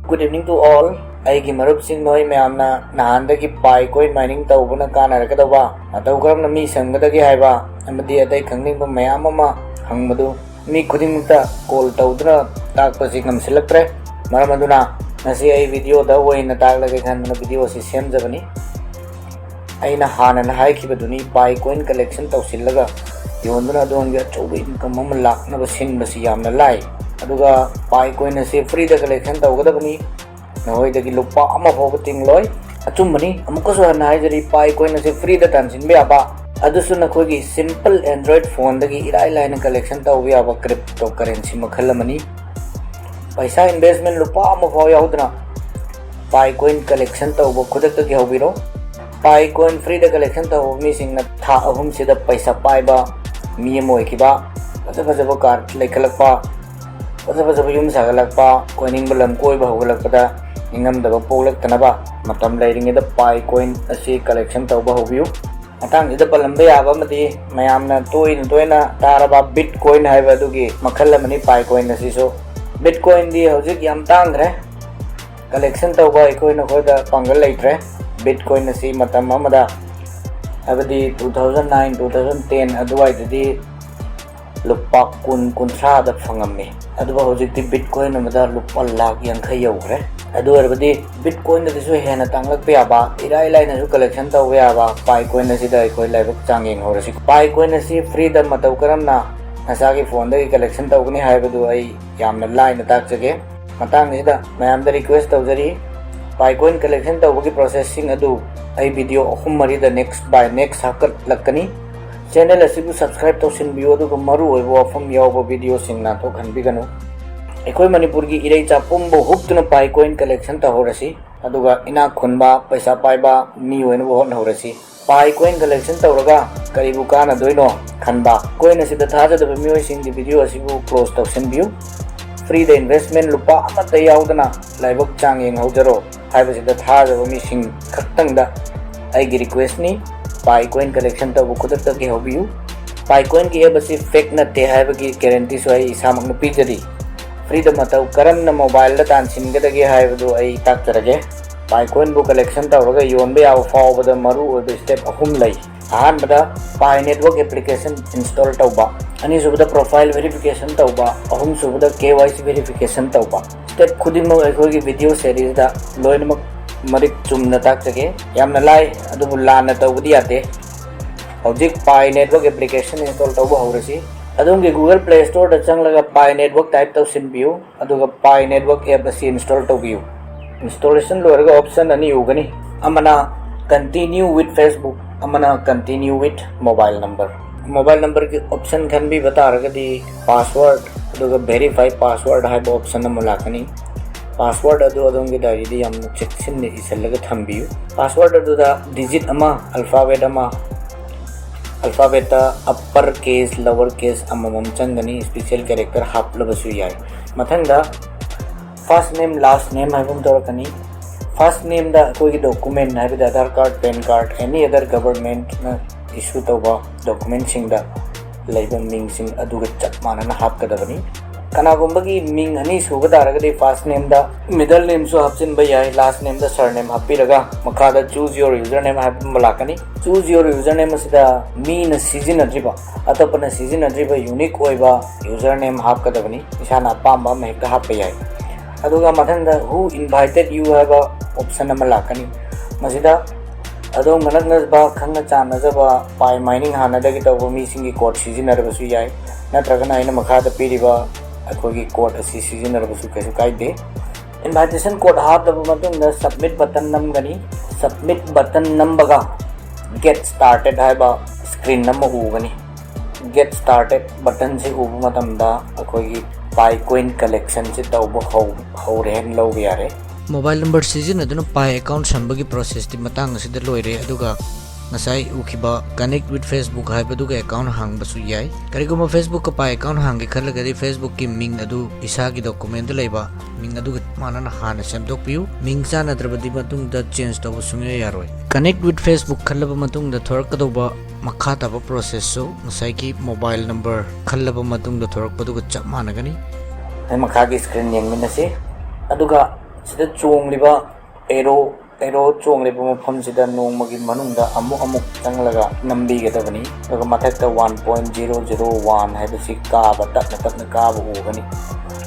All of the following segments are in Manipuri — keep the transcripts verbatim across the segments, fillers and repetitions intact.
Good evening to all. ꯑꯩꯒꯤ ꯃꯔꯨꯞꯁꯤꯡ, ꯅꯣꯏ ꯃꯌꯥꯝꯅ ꯅꯍꯥꯟꯗꯒꯤ Pi Coin mining ꯇꯧꯕꯅ ꯀꯥꯟꯅꯔꯛꯀꯗꯧꯕ, ꯃꯇꯧ ꯀꯔꯝꯅ ꯃꯤ ꯁꯪꯒꯗꯒꯦ ꯍꯥꯏꯕ ꯑꯃꯗꯤ ꯑꯇꯩ ꯈꯪꯅꯤꯡꯕ ꯃꯌꯥꯝ ꯑꯃ ꯍꯪꯕꯗꯨ ꯃꯤ ꯈꯨꯗꯤꯡꯃꯛꯇ call ꯇꯧꯗꯨꯅ ꯇꯥꯛꯄꯁꯤ ꯉꯝꯁꯤꯜꯂꯛꯇ꯭ꯔꯦ꯫ ꯃꯔꯝ ꯑꯗꯨꯅ ꯉꯁꯤ ꯑꯩ video ꯗ ꯑꯣꯏꯅ ꯇꯥꯛꯂꯒꯦ ꯈꯟꯗꯨꯅ video ꯑꯁꯤ ꯁꯦꯝꯖꯕꯅꯤ꯫ ꯑꯩꯅ ꯍꯥꯟꯅꯅ ꯍꯥꯏꯈꯤꯕꯗꯨꯅꯤ, Pi Coin collection ꯇꯧꯁꯤꯜꯂꯒ ꯌꯣꯟꯗꯨꯅ ꯑꯗꯣꯝꯒꯤ ꯑꯆꯧꯕ income ꯑꯃ ꯂꯥꯛꯅꯕ ꯁꯤꯟꯕꯁꯤ ꯌꯥꯝꯅ ꯂꯥꯏ꯫ ꯑꯗꯨꯒ Pi Coin ꯑꯁꯤ free ꯗ collection ꯇꯧꯒꯗꯕꯅꯤ, ꯅꯈꯣꯏꯗꯒꯤ ꯂꯨꯄꯥ ꯑꯃ ꯐꯥꯎꯕ ꯇꯤꯡꯂꯣꯏ꯫ ꯑꯆꯨꯝꯕꯅꯤ, ꯑꯃꯨꯛꯀꯁꯨ ꯍꯟꯅ ꯍꯥꯏꯖꯔꯤ, Pi Coin ꯑꯁꯤ free ꯗ ꯇꯥꯟꯁꯤꯟꯕ ꯌꯥꯕ, ꯑꯗꯨꯁꯨ ꯅꯈꯣꯏꯒꯤ simple Android phone ꯗꯒꯤ ꯏꯔꯥꯏ ꯂꯥꯏꯅ collection ꯇꯧꯕ ꯌꯥꯕ cryptocurrency ꯃꯈꯜ ꯑꯃꯅꯤ꯫ ꯄꯩꯁꯥ investment ꯂꯨꯄꯥ ꯑꯃ ꯐꯥꯎ ꯌꯥꯎꯗꯅ Pi Coin collection ꯇꯧꯕ ꯈꯨꯗꯛꯇꯒꯤ ꯍꯧꯕꯤꯔꯣ꯫ Pi Coin free ꯗ collection ꯇꯧꯕ ꯃꯤꯁꯤꯡꯅ ꯊꯥ ꯑꯍꯨꯝꯁꯤꯗ ꯄꯩꯁꯥ ꯄꯥꯏꯕ ꯃꯤ ꯑꯃ ꯑꯣꯏꯈꯤꯕ, ꯐꯖ ꯐꯖꯕ car ꯂꯩꯈꯠꯂꯛꯄ, ꯐꯖ ꯐꯖꯕ ꯌꯨꯝ ꯁꯥꯒꯠꯂꯛꯄ, ꯀꯣꯏꯅꯤꯡꯕ ꯂꯝ ꯀꯣꯏꯕ ꯍꯧꯒꯠꯂꯛꯄꯗ ꯅꯤꯡꯉꯝꯗꯕ ꯄꯣꯛꯂꯛꯇꯅꯕ ꯃꯇꯝ ꯂꯩꯔꯤꯉꯩꯗ Pi Coin ꯑꯁꯤ collection ꯇꯧꯕ ꯍꯧꯕꯤꯌꯨ꯫ ꯃꯇꯥꯡꯁꯤꯗ ꯄꯜꯂꯝꯕ ꯌꯥꯕ ꯑꯃꯗꯤ ꯃꯌꯥꯝꯅ ꯇꯣꯏꯅ ꯇꯣꯏꯅ ꯇꯥꯔꯕ Bitcoin ꯍꯥꯏꯕ ꯑꯗꯨꯒꯤ ꯃꯈꯜ ꯑꯃꯅꯤ Pi Coin ꯑꯁꯤꯁꯨ꯫ Bitcoin ꯗꯤ ꯍꯧꯖꯤꯛ ꯌꯥꯝ ꯇꯥꯡꯈ꯭ꯔꯦ꯫ Collection ꯇꯧꯕ ꯑꯩꯈꯣꯏ ꯅꯈꯣꯏꯗ ꯄꯥꯡꯒꯜ ꯂꯩꯇ꯭ꯔꯦ꯫ Bitcoin ꯑꯁꯤ ꯃꯇꯝ ꯑꯃꯗ, ꯍꯥꯏꯕꯗꯤ two thousand nine, two thousand ten ꯑꯗꯨꯋꯥꯏꯗꯗꯤ ꯂꯨꯄꯥ ꯀꯨꯟ, ꯀꯨꯟꯊ꯭ꯔꯥꯗ ꯐꯪꯉꯝꯃꯤ꯫ ꯑꯗꯨꯒ ꯍꯧꯖꯤꯛꯇꯤ Bitcoin ꯑꯃꯗ ꯂꯨꯄꯥ ꯂꯥꯈ ꯌꯥꯡꯈꯩ ꯌꯧꯈ꯭ꯔꯦ꯫ ꯑꯗꯨ ꯑꯣꯏꯔꯕꯗꯤ Bitcoin ꯗꯒꯤꯁꯨ ꯍꯦꯟꯅ ꯇꯥꯡꯂꯛꯄ ꯌꯥꯕ, ꯏꯔꯥꯏ ꯂꯥꯏꯅꯁꯨ collection ꯇꯧꯕ ꯌꯥꯕ Pi Coin ꯑꯁꯤꯗ ꯑꯩꯈꯣꯏ ꯂꯥꯏꯕꯛ ꯆꯥꯡ ꯌꯦꯡꯍꯧꯔꯁꯤ꯫ Pi Coin ꯑꯁꯤ free ꯗ ꯃꯇꯧ ꯀꯔꯝꯅ ꯅꯁꯥꯒꯤ phone ꯗꯒꯤ collection ꯇꯧꯒꯅꯤ ꯍꯥꯏꯕꯗꯨ ꯑꯩ ꯌꯥꯝꯅ ꯂꯥꯏꯅ ꯇꯥꯛꯆꯒꯦ꯫ ꯃꯇꯥꯡꯁꯤꯗ ꯃꯌꯥꯝꯗ request ꯇꯧꯖꯔꯤ, Pi Coin collection ꯇꯧꯕꯒꯤ process ꯁꯤꯡ ꯑꯗꯨ ꯑꯩ video ꯑꯍꯨꯝ ꯃꯔꯤꯗ next by next ꯍꯥꯞꯀꯠꯂꯛꯀꯅꯤ꯫ Channel ꯑꯁꯤꯕꯨ subscribe ꯇꯧꯁꯤꯟꯕꯤꯌꯨ, ꯑꯗꯨꯒ ꯃꯔꯨꯑꯣꯏꯕ ꯋꯥꯐꯝ ꯌꯥꯎꯕ video ꯁꯤꯡ ꯅꯥꯟꯊꯣꯛꯍꯟꯕꯤꯒꯅꯨ꯫ ꯑꯩꯈꯣꯏ ꯃꯅꯤꯄꯨꯔꯒꯤ ꯏꯔꯩꯆꯥ ꯄꯨꯝꯕ ꯍꯨꯞꯇꯨꯅ Pi Coin collection ꯇꯧꯍꯧꯔꯁꯤ, ꯑꯗꯨꯒ ꯏꯅꯥꯛ ꯈꯨꯟꯕ, ꯄꯩꯁꯥ ꯄꯥꯏꯕ ꯃꯤ ꯑꯣꯏꯅꯕ ꯍꯣꯠꯅꯍꯧꯔꯁꯤ꯫ Pi Coin collection ꯇꯧꯔꯒ ꯀꯔꯤꯕꯨ ꯀꯥꯟꯅꯗꯣꯏꯅꯣ ꯈꯟꯕ, Coin ꯑꯁꯤꯗ ꯊꯥꯖꯗꯕ ꯃꯤꯑꯣꯏꯁꯤꯡꯒꯤ video ꯑꯁꯤꯕꯨ close ꯇꯧꯁꯤꯟꯕꯤꯌꯨ꯫ Free ꯗ investment ꯂꯨꯄꯥ ꯑꯃꯠꯇ ꯌꯥꯎꯗꯅ ꯂꯥꯏꯕꯛ ꯆꯥꯡ ꯌꯦꯡꯍꯧꯖꯔꯣ ꯍꯥꯏꯕꯁꯤꯗ ꯊꯥꯖꯕ ꯃꯤꯁꯤꯡ ꯈꯛꯇꯪꯗ ꯑꯩꯒꯤ request ꯅꯤ꯫ Pi Coin collection ꯇꯧꯕ ꯈꯨꯗꯛꯇꯒꯤ ꯍꯧꯕꯤꯌꯨ꯫ Pi Coin ꯒꯤ app ꯑꯁꯤ fake ꯅꯠꯇꯦ ꯍꯥꯏꯕꯒꯤ guarantee ꯁꯨ ꯑꯩ ꯏꯁꯥꯃꯛꯅ ꯄꯤꯖꯔꯤ꯫ ꯐ꯭ꯔꯤꯗ ꯃꯇꯧ ꯀꯔꯝꯅ ꯃꯣꯕꯥꯏꯜꯗ ꯇꯥꯟꯁꯤꯟꯒꯗꯒꯦ ꯍꯥꯏꯕꯗꯨ ꯑꯩ ꯇꯥꯛꯆꯔꯒꯦ꯫ ꯄꯥꯏꯀꯣꯏꯟꯕꯨ ꯀꯂꯦꯛꯁꯟ ꯇꯧꯔꯒ ꯌꯣꯟꯕ ꯌꯥꯕ ꯐꯥꯎꯕꯗ ꯃꯔꯨ ꯑꯣꯏꯕ ꯁ꯭ꯇꯦꯞ ꯑꯍꯨꯝ ꯂꯩ꯫ ꯑꯍꯥꯟꯕꯗ, ꯄꯥꯏ ꯅꯦꯠꯋꯔꯛ ꯑꯦꯄ꯭ꯂꯤꯀꯦꯁꯟ ꯏꯟꯁꯇꯣꯜ ꯇꯧꯕ꯫ ꯑꯅꯤꯁꯨꯕꯗ, ꯄ꯭ꯔꯣꯐꯥꯏꯜ ꯚꯦꯔꯤꯐꯤꯀꯦꯁꯟ ꯇꯧꯕ꯫ ꯑꯍꯨꯝꯁꯨꯕꯗ, ꯀꯦ ꯋꯥꯏ ꯁꯤ ꯚꯦꯔꯤꯐꯤꯀꯦꯁꯟ ꯇꯧꯕ꯫ ꯁ꯭ꯇꯦꯞ ꯈꯨꯗꯤꯡꯃꯛ ꯑꯩꯈꯣꯏꯒꯤ ꯚꯤꯗꯤꯑꯣ ꯁꯦꯔꯤꯁꯇ ꯂꯣꯏꯅꯃꯛ ꯃꯔꯤꯛ ꯆꯨꯝꯅ ꯇꯥꯛꯆꯒꯦ꯫ ꯌꯥꯝꯅ ꯂꯥꯏ, ꯑꯗꯨꯕꯨ ꯂꯥꯟꯅ ꯇꯧꯕꯗꯤ ꯌꯥꯗꯦ꯫ ꯍꯧꯖꯤꯛ ꯄꯥꯏ ꯅꯦꯠꯋꯔꯛ ꯑꯦꯄ꯭ꯂꯤꯀꯦꯁꯟ ꯏꯟꯁꯇꯣꯜ ꯇꯧꯕ ꯍꯧꯔꯁꯤ꯫ ꯑꯗꯣꯝꯒꯤ ꯒꯨꯒꯜ ꯄ꯭ꯂꯦ ꯁ꯭ꯇꯣꯔꯗ ꯆꯪꯂꯒ ꯄꯥꯏ ꯅꯦꯠꯋꯔꯛ ꯇꯥꯏꯞ ꯇꯧꯁꯤꯟꯕꯤꯌꯨ, ꯑꯗꯨꯒ ꯄꯥꯏ ꯅꯦꯠꯋꯔꯛ ꯑꯦꯞ ꯑꯁꯤ ꯏꯟꯁꯇꯣꯜ ꯇꯧꯕꯤꯌꯨ꯫ ꯏꯟꯁꯇꯣꯂꯦꯁꯟ ꯂꯣꯏꯔꯒ ꯑꯣꯞꯁꯟ ꯑꯅꯤ ꯎꯒꯅꯤ, ꯑꯃꯅ Continue with Facebook, ꯑꯃꯅ Continue with Mobile Number꯫ Mobile ꯅꯝꯕꯔꯒꯤ ꯑꯣꯞꯁꯟ ꯈꯟꯕꯤꯕ ꯇꯥꯔꯒꯗꯤ, ꯄꯥꯁꯋꯥꯔꯗ ꯑꯗꯨꯒ ꯚꯦꯔꯤꯐꯥꯏ ꯄꯥꯁꯋꯥꯔꯗ ꯍꯥꯏꯕ ꯑꯣꯞꯁꯟ ꯑꯃ ꯂꯥꯛꯀꯅꯤ꯫ ꯄꯥꯁꯋꯥꯔꯗ ꯑꯗꯨ ꯑꯗꯣꯝꯒꯤ ꯗꯥꯏꯔꯤꯗ ꯌꯥꯝꯅ ꯆꯦꯛꯁꯤꯟꯅ ꯏꯁꯤꯜꯂꯒ ꯊꯝꯕꯤꯌꯨ꯫ ꯄꯥꯁꯋꯥꯔꯗ ꯑꯗꯨꯗ ꯗꯤꯖꯤꯠ ꯑꯃ, ꯑꯜꯐꯥꯕꯦꯠ ꯑꯃ, ꯑꯜꯐꯥꯕꯦꯠꯇ ꯑꯞꯄꯔ ꯀꯦꯁ, ꯂꯋꯔ ꯀꯦꯁ ꯑꯃꯃꯝ ꯆꯪꯒꯅꯤ, ꯁ꯭ꯄꯦꯁꯦꯜ ꯀꯦꯔꯦꯛꯇꯔ ꯍꯥꯞꯂꯕꯁꯨ ꯌꯥꯏ꯫ ꯃꯊꯪꯗ, ꯐꯥꯔꯁ ꯅꯦꯝ, ꯂꯥꯁ ꯅꯦꯝ ꯍꯥꯏꯕ ꯑꯃ ꯊꯣꯔꯛꯀꯅꯤ꯫ ꯐꯥꯔꯁ ꯅꯦꯝꯗ ꯑꯩꯈꯣꯏꯒꯤ ꯗꯣꯀꯨꯃꯦꯟ, ꯍꯥꯏꯕꯗꯤ Aadhaar card, pen card, any other ꯒꯚꯔꯟꯃꯦꯟꯠꯅ ꯏꯁꯨ ꯇꯧꯕ ꯗꯣꯀꯨꯃꯦꯟꯁꯤꯡꯗ ꯂꯩꯕ ꯃꯤꯡꯁꯤꯡ ꯑꯗꯨꯒ ꯆꯞ ꯃꯥꯟꯅꯅ ꯍꯥꯞꯀꯗꯕꯅꯤ꯫ ꯀꯅꯥꯒꯨꯝꯕꯒꯤ ꯃꯤꯡ ꯑꯅꯤ ꯁꯨꯕ ꯇꯥꯔꯒꯗꯤ, ꯐꯥꯔꯁ ꯅꯦꯝꯗ ꯃꯤꯗꯜ ꯅꯦꯝꯁꯨ ꯍꯥꯞꯆꯤꯟꯕ ꯌꯥꯏ, ꯂꯥꯁ ꯅꯦꯝꯗ ꯁꯔ ꯅꯦꯝ ꯍꯥꯞꯄꯤꯔꯒ, ꯃꯈꯥꯗ Choose your username ꯍꯥꯏꯕ ꯑꯃ ꯂꯥꯛꯀꯅꯤ꯫ Choose your username ꯑꯁꯤꯗ ꯃꯤꯅ ꯁꯤꯖꯤꯟꯅꯗ꯭ꯔꯤꯕ, ꯑꯇꯣꯞꯄꯅ ꯁꯤꯖꯤꯟꯅꯗ꯭ꯔꯤꯕ ꯌꯨꯅꯤꯛ ꯑꯣꯏꯕ ꯌꯨꯖꯔ ꯅꯦꯝ ꯍꯥꯞꯀꯗꯕꯅꯤ, ꯏꯁꯥꯅ ꯑꯄꯥꯝꯕ ꯑꯃ ꯍꯦꯛꯇ ꯍꯥꯞꯄ ꯌꯥꯏ꯫ ꯑꯗꯨꯒ ꯃꯊꯪꯗ Who invited you ꯍꯥꯏꯕ ꯑꯣꯞꯁꯟ ꯑꯃ ꯂꯥꯛꯀꯅꯤ꯫ ꯃꯁꯤꯗ ꯑꯗꯣꯝꯒ ꯅꯛꯅꯕ, ꯈꯪꯅ ꯆꯥꯟꯅꯖꯕ, ꯄꯥꯏ ꯃꯥꯏꯅꯤꯡ ꯍꯥꯟꯅꯗꯒꯤ ꯇꯧꯕ ꯃꯤꯁꯤꯡꯒꯤ ꯀꯣꯗ ꯁꯤꯖꯤꯟꯅꯔꯕꯁꯨ ꯌꯥꯏ, ꯅꯠꯇ꯭ꯔꯒꯅ ꯑꯩꯅ ꯃꯈꯥꯗ ꯄꯤꯔꯤꯕ ꯑꯩꯈꯣꯏꯒꯤ ꯀꯣꯗ ꯑꯁꯤ ꯁꯤꯖꯤꯟꯅꯔꯕꯁꯨ ꯀꯩꯁꯨ ꯀꯥꯏꯗꯦ꯫ ꯏꯟꯚꯥꯏꯇꯦꯁꯟ ꯀꯣꯗ ꯍꯥꯞꯂꯕ ꯃꯇꯨꯡꯗ ꯁꯕꯃꯤꯠ ꯕꯇꯟ ꯅꯝꯒꯅꯤ꯫ ꯁꯕꯃꯤꯠ ꯕꯇꯟ ꯅꯝꯕꯒ Get started ꯍꯥꯏꯕ ꯁ꯭ꯀ꯭ꯔꯤꯟ ꯑꯃ ꯎꯒꯅꯤ꯫ Get started ꯕꯇꯟꯁꯤ ꯎꯕ ꯃꯇꯝꯗ ꯑꯩꯈꯣꯏꯒꯤ ꯄꯥꯏ ꯀꯣꯏꯟ ꯀꯂꯦꯛꯁꯟꯁꯤ ꯇꯧꯕ ꯍꯧ-, ꯍꯧꯔꯦ ꯍꯥꯏꯅ ꯂꯧꯕ ꯌꯥꯔꯦ꯫ ꯃꯣꯕꯥꯏꯜ ꯅꯝꯕꯔ ꯁꯤꯖꯤꯟꯅꯗꯨꯅ ꯄꯥꯏ ꯑꯦꯀꯥꯎꯟ ꯁꯦꯝꯕꯒꯤ ꯄ꯭ꯔꯣꯁꯦꯁꯇꯤ ꯃꯇꯥꯡ ꯑꯁꯤꯗ ꯂꯣꯏꯔꯦ, ꯑꯗꯨꯒ ꯉꯁꯥꯏ ꯎꯈꯤꯕ Connect with Facebook ꯍꯥꯏꯕꯗꯨꯒ ꯑꯦꯀꯥꯎꯟ ꯍꯥꯡꯕꯁꯨ ꯌꯥꯏ꯫ ꯀꯔꯤꯒꯨꯝꯕ Facebook ꯀ ꯄꯥꯏ ꯑꯦꯀꯥꯎꯟ ꯍꯥꯡꯒꯦ ꯈꯜꯂꯒꯗꯤ, Facebook ꯀꯤ ꯃꯤꯡ ꯑꯗꯨ ꯏꯁꯥꯒꯤ ꯗꯣꯀꯨꯃꯦꯟꯗ ꯂꯩꯕ ꯃꯤꯡ ꯑꯗꯨꯒ ꯃꯥꯟꯅꯅ ꯍꯥꯟꯅ ꯁꯦꯝꯗꯣꯛꯄꯤꯌꯨ꯫ ꯃꯤꯡ ꯆꯥꯟꯅꯗ꯭ꯔꯕꯗꯤ ꯃꯇꯨꯡꯗ ꯆꯦꯟꯖ ꯇꯧꯕ ꯁꯨꯡꯌꯥ ꯌꯥꯔꯣꯏ꯫ Connect with Facebook ꯈꯜꯂꯕ ꯃꯇꯨꯡꯗ ꯊꯣꯔꯛꯀꯗꯧꯕ ꯃꯈꯥ ꯇꯥꯕ ꯄ꯭ꯔꯣꯁꯦꯁꯁꯨ ꯉꯁꯥꯏꯒꯤ ꯃꯣꯕꯥꯏꯜ ꯅꯝꯕꯔ ꯈꯜꯂꯕ ꯃꯇꯨꯡꯗ ꯊꯣꯔꯛꯄꯗꯨꯒ ꯆꯞ ꯃꯥꯟꯅꯒꯅꯤ꯫ ꯃꯈꯥꯒꯤ screen ꯌꯦꯡꯃꯤꯟꯅꯁꯤ꯫ ꯑꯗꯨꯒ ꯁꯤꯗ ꯆꯣꯡꯂꯤꯕ arrow, arrow ꯆꯣꯡꯂꯤꯕ ꯃꯐꯝꯁꯤꯗ ꯅꯣꯡꯃꯒꯤ ꯃꯅꯨꯡꯗ ꯑꯃꯨꯛ ꯑꯃꯨꯛ ꯆꯪꯂꯒ ꯅꯝꯕꯤꯒꯗꯕꯅꯤ꯫ ꯑꯗꯨꯒ ꯃꯊꯛꯇ one point zero zero one ꯍꯥꯏꯕꯁꯤ ꯀꯥꯕ, ꯇꯞꯅ ꯇꯞꯅ ꯀꯥꯕ ꯎꯒꯅꯤ꯫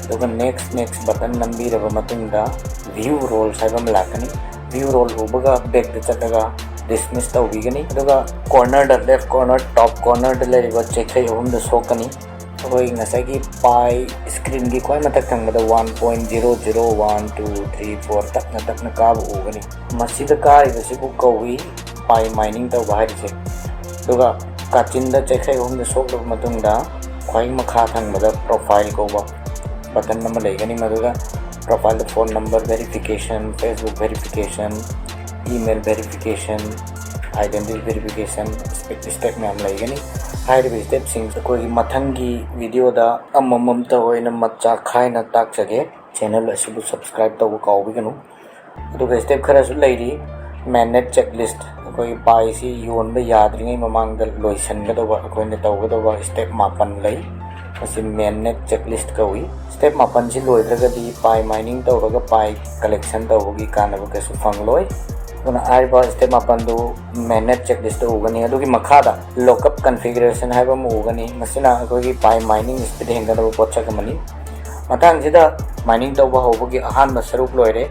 ꯑꯗꯨꯒ next, next button ꯅꯝꯕꯤꯔꯕ ꯃꯇꯨꯡꯗ view roles ꯍꯥꯏꯕ ꯑꯃ ꯂꯥꯛꯀꯅꯤ꯫ View role ꯎꯕꯒ backꯇ ꯆꯠꯂꯒ dismiss ꯇꯧꯕꯤꯒꯅꯤ꯫ ꯑꯗꯨꯒ cornerꯗ, left corner, top cornerꯗ ꯂꯩꯔꯤꯕ ꯆꯩꯈꯩ ꯑꯍꯨꯝꯗ ꯁꯣꯛꯀꯅꯤ꯫ ꯑꯩꯈꯣꯏ ꯉꯁꯥꯏꯒꯤ Pi screenꯒꯤ ꯈ꯭ꯋꯥꯏ ꯃꯊꯛ ꯊꯪꯕꯗ one point zero zero one two three four ꯇꯞꯅ ꯇꯞꯅ ꯀꯥꯕ ꯎꯒꯅꯤ꯫ ꯃꯁꯤꯗ ꯀꯥꯔꯤꯕꯁꯤꯕꯨ ꯀꯧꯏ Pi mining ꯇꯧꯕ ꯍꯥꯏꯔꯤꯁꯦ꯫ ꯑꯗꯨꯒ ꯀꯥꯆꯤꯟꯗ ꯆꯩꯈꯩ ꯑꯍꯨꯝꯗ ꯁꯣꯛꯂꯕ ꯃꯇꯨꯡꯗ ꯈ꯭ꯋꯥꯏ ꯃꯈꯥ ꯊꯪꯕꯗ profile ꯀꯧꯕ button ꯑꯃ ꯂꯩꯒꯅꯤ꯫ ꯃꯗꯨꯗ profileꯗ phone number verification, Facebook verification, email verification, identity verification, step, step ꯃꯌꯥꯝ ꯂꯩꯒꯅꯤ꯫ ꯍꯥꯏꯔꯤꯕ stepꯁꯤꯡ ꯑꯩꯈꯣꯏꯒꯤ ꯃꯊꯪꯒꯤ videoꯗ ꯑꯃꯃꯝꯇ ꯑꯣꯏꯅ ꯃꯆꯥ ꯈꯥꯏꯅ ꯇꯥꯛꯆꯒꯦ꯫ Channel ꯑꯁꯤꯕꯨ subscribe ꯇꯧꯕ ꯀꯥꯎꯕꯤꯒꯅꯨ꯫ ꯑꯗꯨꯒ step ꯈꯔꯁꯨ ꯂꯩꯔꯤ꯫ Mainnet checklist, ꯑꯩꯈꯣꯏꯒꯤ Piꯁꯤ ꯌꯣꯟꯕ ꯌꯥꯗ꯭ꯔꯤꯉꯩ ꯃꯃꯥꯡꯗ ꯂꯣꯏꯁꯤꯟꯒꯗꯧꯕ, ꯑꯩꯈꯣꯏꯅ ꯇꯧꯒꯗꯧꯕ step ꯃꯥꯄꯟ ꯂꯩ꯫ ꯃꯁꯤ Mainnet checklist ꯀꯧꯏ꯫ Step ꯃꯥꯄꯟꯁꯤ ꯂꯣꯏꯗ꯭ꯔꯒꯗꯤ Pi mining ꯇꯧꯔꯒ Pi collection ꯇꯧꯕꯒꯤ ꯀꯥꯟꯅꯕ ꯀꯩꯁꯨ ꯐꯪꯂꯣꯏ꯫ ꯑꯗꯨꯅ ꯍꯥꯏꯔꯤꯕ step ꯃꯥꯄꯟꯗꯨ Mainnet checklist ꯎꯒꯅꯤ꯫ ꯑꯗꯨꯒꯤ ꯃꯈꯥꯗ lockup configuration ꯍꯥꯏꯕ ꯑꯃ ꯎꯒꯅꯤ꯫ ꯃꯁꯤꯅ ꯑꯩꯈꯣꯏꯒꯤ Pi mining speed ꯍꯦꯟꯒꯠꯅꯕ ꯄꯣꯠꯁꯛ ꯑꯃꯅꯤ꯫ ꯃꯇꯥꯡꯁꯤꯗ mining ꯇꯧꯕ ꯍꯧꯕꯒꯤ ꯑꯍꯥꯟꯕ ꯁꯔꯨꯛ ꯂꯣꯏꯔꯦ꯫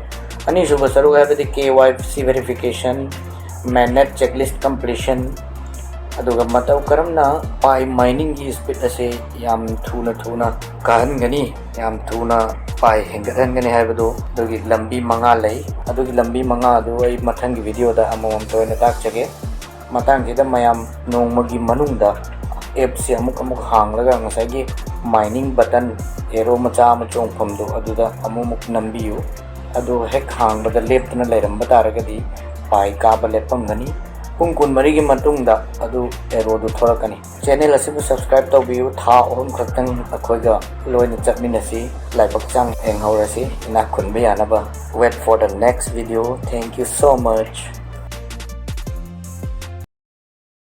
ꯑꯅꯤꯁꯨꯕ ꯁꯔꯨꯛ ꯍꯥꯏꯕꯗꯤ KYC verification, Mainnet checklist completion, ꯑꯗꯨꯒ ꯃꯇꯧ ꯀꯔꯝꯅ Pi miningꯒꯤ speed ꯑꯁꯤ ꯌꯥꯝ ꯊꯨꯅ ꯊꯨꯅ ꯀꯥꯍꯟꯒꯅꯤ, ꯌꯥꯝ ꯊꯨꯅ Pi ꯍꯦꯟꯒꯠꯍꯟꯒꯅꯤ ꯍꯥꯏꯕꯗꯨ, ꯑꯗꯨꯒꯤ ꯂꯝꯕꯤ ꯃꯉꯥ ꯂꯩ꯫ ꯑꯗꯨꯒꯤ ꯂꯝꯕꯤ ꯃꯉꯥ ꯑꯗꯨ ꯑꯩ ꯃꯊꯪꯒꯤ videoꯗ ꯑꯃꯃꯝꯇ ꯑꯣꯏꯅ ꯇꯥꯛꯆꯒꯦ꯫ ꯃꯇꯥꯡꯁꯤꯗ ꯃꯌꯥꯝ ꯅꯣꯡꯃꯒꯤ ꯃꯅꯨꯡꯗ appꯁꯤ ꯑꯃꯨꯛ ꯑꯃꯨꯛ ꯍꯥꯡꯂꯒ ꯉꯁꯥꯏꯒꯤ mining button arrow ꯃꯆꯥ ꯑꯃ ꯆꯣꯡꯐꯝꯗꯣ ꯑꯗꯨꯗ ꯑꯃꯨꯛ ꯑꯃꯨꯛ ꯅꯝꯕꯤꯌꯨ꯫ ꯑꯗꯨ ꯍꯦꯛ ꯍꯥꯡꯕꯗ ꯂꯦꯞꯇꯨꯅ ꯂꯩꯔꯝꯕ ꯇꯥꯔꯒꯗꯤ Pi ꯀꯥꯕ ꯂꯦꯞꯄꯝꯒꯅꯤ꯫ ꯄꯨꯡ ꯀꯨꯟꯃꯔꯤꯒꯤ ꯃꯇꯨꯡꯗ ꯑꯗꯨ arrowꯗꯨ ꯊꯣꯔꯛꯀꯅꯤ꯫ Channel ꯑꯁꯤꯕꯨ subscribe ꯇꯧꯕꯤꯌꯨ꯫ ꯊꯥ ꯑꯍꯨꯝ ꯈꯛꯇꯪ ꯑꯩꯈꯣꯏꯒ ꯂꯣꯏꯅ ꯆꯠꯃꯤꯟꯅꯁꯤ, ꯂꯥꯏꯕꯛ ꯆꯥꯡ ꯌꯦꯡꯍꯧꯔꯁꯤ, ꯏꯅꯥꯛ ꯈꯨꯟꯕ ꯌꯥꯅꯕ꯫ Wait for the next video. Thank you so much.